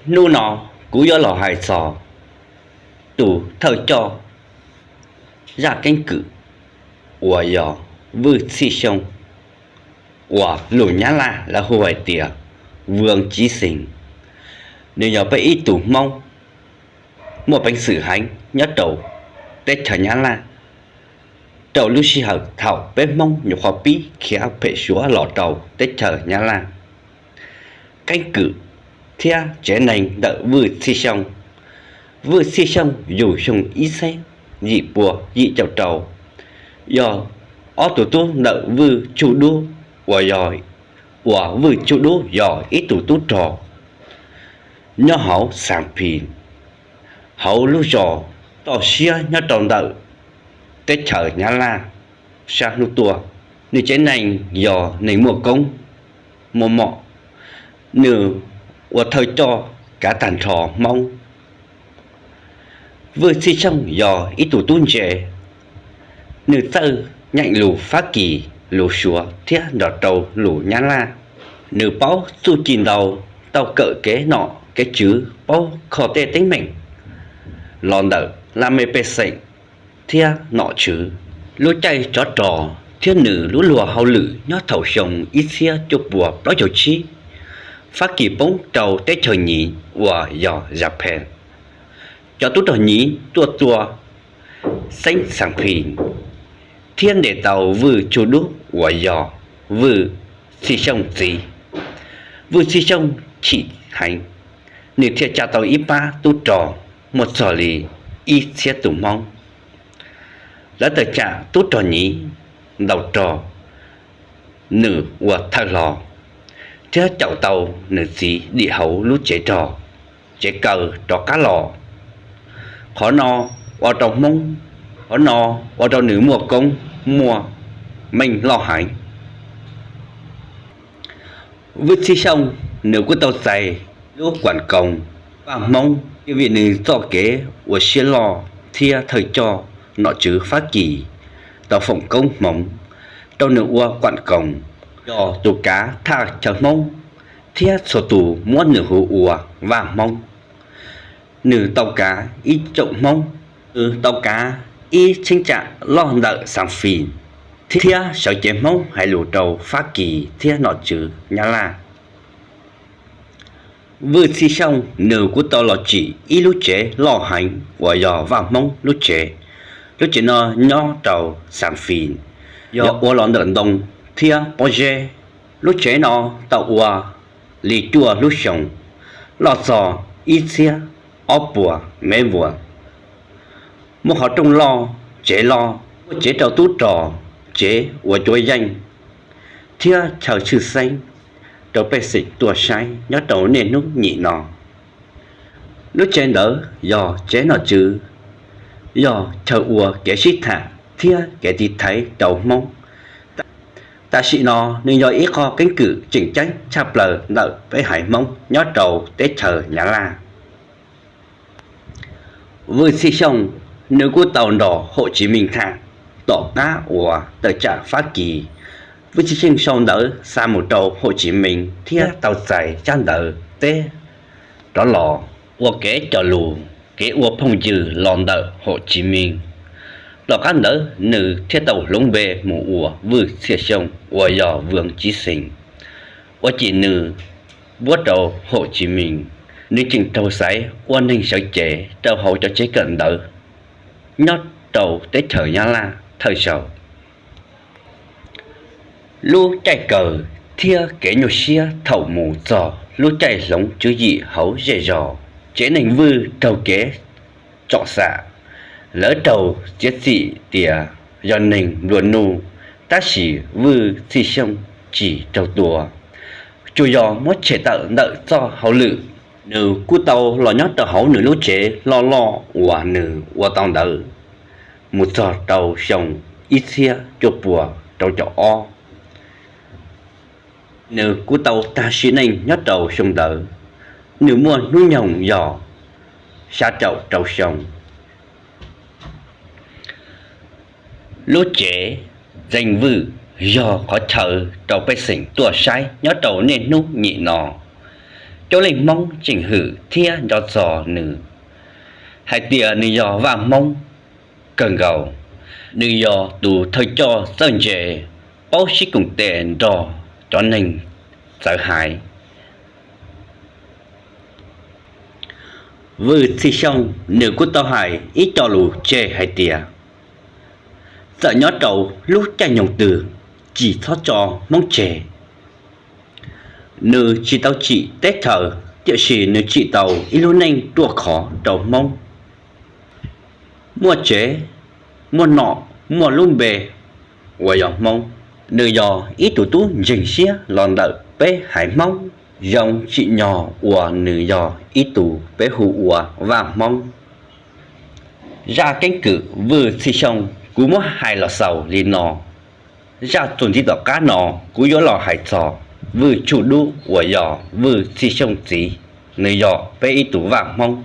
Hnub no kuv yuav los hais txog tus thawj coj zaj keeb kwm uas yog Vwj Txhij Xyooj, uas lus Nyab Laj lawv hu hais tias Vwm Civ Xees. Nws yog peb ib tug Hmoob muaj peev xwm heev nyob rau teb chaws Nyab Laj. Rau lub sij hawm thaum peb Hmoob nyuam qhuav pib khiav phem suav los rau teb chaws Nyab Laj, keeb kwm thiab tsev neeg ntawm Vwj Txhij Xyooj. Vwj Txhij Xyooj yug xyoo ib txhiab yim pua yim caum rau, yog ob tug tub ntawm Vwj Tsuj Dub, uas yog, uas Vwj Tsuj Dub yog ib tug tub rog nyob hauv Xas Phis, hauv lub zos toj siab nyob rau ntawm teb chaws Nyab Laj sab hnub tuaj. Nws tsev neeg yog neeg muaj koob muaj mom, nws ua thawj coj kav tag nrho Hmoob. Vwj Txhij Xyooj yog ib tug tub ntse, nws txawj nyeem lus Fab Kis, lus Suav thiab nrog rau lus Nyab Laj. Nws paub txuj ci ntau, tau kawm kev nom kev tswv, paub kho tej teeb meem los ntawm laj mej pej xeem thiab nom tswv. Lub caij tsov rog thiab nws lub luag hauj lwm nyob thaum xyoo ib txhiab cuaj pua plaub caug tsib, Fab Kis poob rau teb chaws Nyiv uas yog Japan. Cov tub rog Nyiv tuaj tua xeeb Xas Phis thiab ntes tau Vwj Tsuj Dub uas yog Vwj Txhij Xyooj txiv. Vwj Txhij Xyooj chim heev, nws thiaj tsa tau ib pab tub rog muaj txog li ib txhiab tus Hmoob. Lawv tawm tsam tub rog Nyiv ntaus rog, nws ua thawj hlo thiab caum tau nws txiv dim hauv lub tsev rog, tsev kaw rov qab los. Qhov no ua rau Hmoob, qhov no ua rau nws muaj koob muaj meej loj heev. Vwj Txhij Xyooj nws kuj tau txais lub kuam koos Vaj Hmoob, vim nws txoj kev ua siab loj thiab thawj coj nom tswv Fab Kis tau foom koob hmoov rau nws ua kuam koos, yog tus kav thaj chaw Hmoob, thiab txhua tus muab nws hu ua Vaj Hmoob. Nws tau kav ib tsoom Hmoob, nws tau kav ib cheeb tsam loj ntawm Xas Phis, thiab sawv cev Hmoob hais lus rau Fab Kis thiab nom tswv Nyab Laj. Vwj Txhij Xyooj nws kuj tau los tsim ib lub tsev loj heev uas yog Vaj Hmoob lub tsev. Lub tsev no nyob rau Xas Phis, yog ua los ntawm ntoo thiab pob zeb. Lub tsev no tau ua li cuaj lub xyoo, loj txog ib txhiab ob puas mev vuas. Muaj qhov rooj loj, tsev loj, muaj tsev rau tub rog, tsev ua cuab yeej, thiab chaw tshwj xeeb rau pej xeem tuaj saib nyob rau niaj hnub nim no. Lub tsev ntawd yog tsev nom tswv, yog chaw ua kev sib tham thiab kev tiv thaiv rau Hmoob. Tam sim no nws yog ib qho keeb kwm tseem ceeb tshaj plaws ntawm peb haiv Hmoob nyob rau teb chaws Nyab Laj. Vwj Txhij Xyooj nws kuj tau nrog Hauv Tsiv Meej tham tom qab uas tawm tsam Fab Kis. Vwj Txhij Xyooj sau ntawv xa mus rau Hauv Tsiv Meej thiab tau txais tsab ntawv teb rov los ua kev cog lus, kev ua phooj ywg los ntawm Hauv Tsiv Meej. Tom qab ntawd nws thiaj tau hloov npe mus ua Vwj Txhij Xyooj uas yog Vwm Civ Xees, ua cim nws npuab rau Hauv Tsiv Meej. Nws tseem raug xaiv ua neeg sawv cev rau hauv cov tsev kawm ntawv nyob rau teb chaws Nyab Laj thawj zaug. Lub caij kawg thiab kev nyuaj siab thaum mus txog lub caij hloov tswv yim hauv zej zog, tsev neeg Vwj raug kev tsom xam, lawv raug txiav txim tias yog neeg nplua nuj, tab sis Vwj Txhij Xyooj tsis raug tua, tsuas yog muab tshem tawm ntawm txoj hauj lwm. Nws kuj tau los nyob rau hauv nws lub tsev loj loj uas nws ua tau ntawd mus txog rau xyoo ib txhiab cuaj puas rau caum ob. Nws kuj tau tag sim neej nyob rau xyoo ntawd. Nws muaj hnub nyoog yog xya caum rau xyoo. Lub tsev Txeej Vwj yog qhov chaw rau pej xeem tuaj saib nyob rau niaj hnub nim no. coob leej Hmoob tseem hwm thiab nco txog nws hais tias nws yog Vaj Hmoob kawg nkaus. Nws yog tus thawj coj txawj ntse, paub sib koom tes nrog cov neeg txawv haiv. Vwj Txhij Xyooj nws kuj tau hais ib co lus tseg hais tias txawm nyob rau lub caij nyoog twg tsis txhob tso Hmoob tseg. Nws tsis tau tsim teb chaws, tiam sis nws tsim tau ib lub neej ruaj khov rau Hmoob, muaj tsev, muaj nom, muaj lub npe uas yog Hmoob. Nws yog ib tug tub ntseeg siab los ntawm peb haiv Hmoob, zoo tsim nyog uas nws yog ib tug peb hu ua Vaj Hmoob. Zaj keeb kwm Vwj Txhij Xyooj kuv muab hais los xaus li no. Zaj txuas ntxiv tom qab no kuv yuav los hais txog Vwj Tsuj Dub uas yog Vwj Txhij Xyooj txiv, nws yog peb ib tug Vaj Hmoob.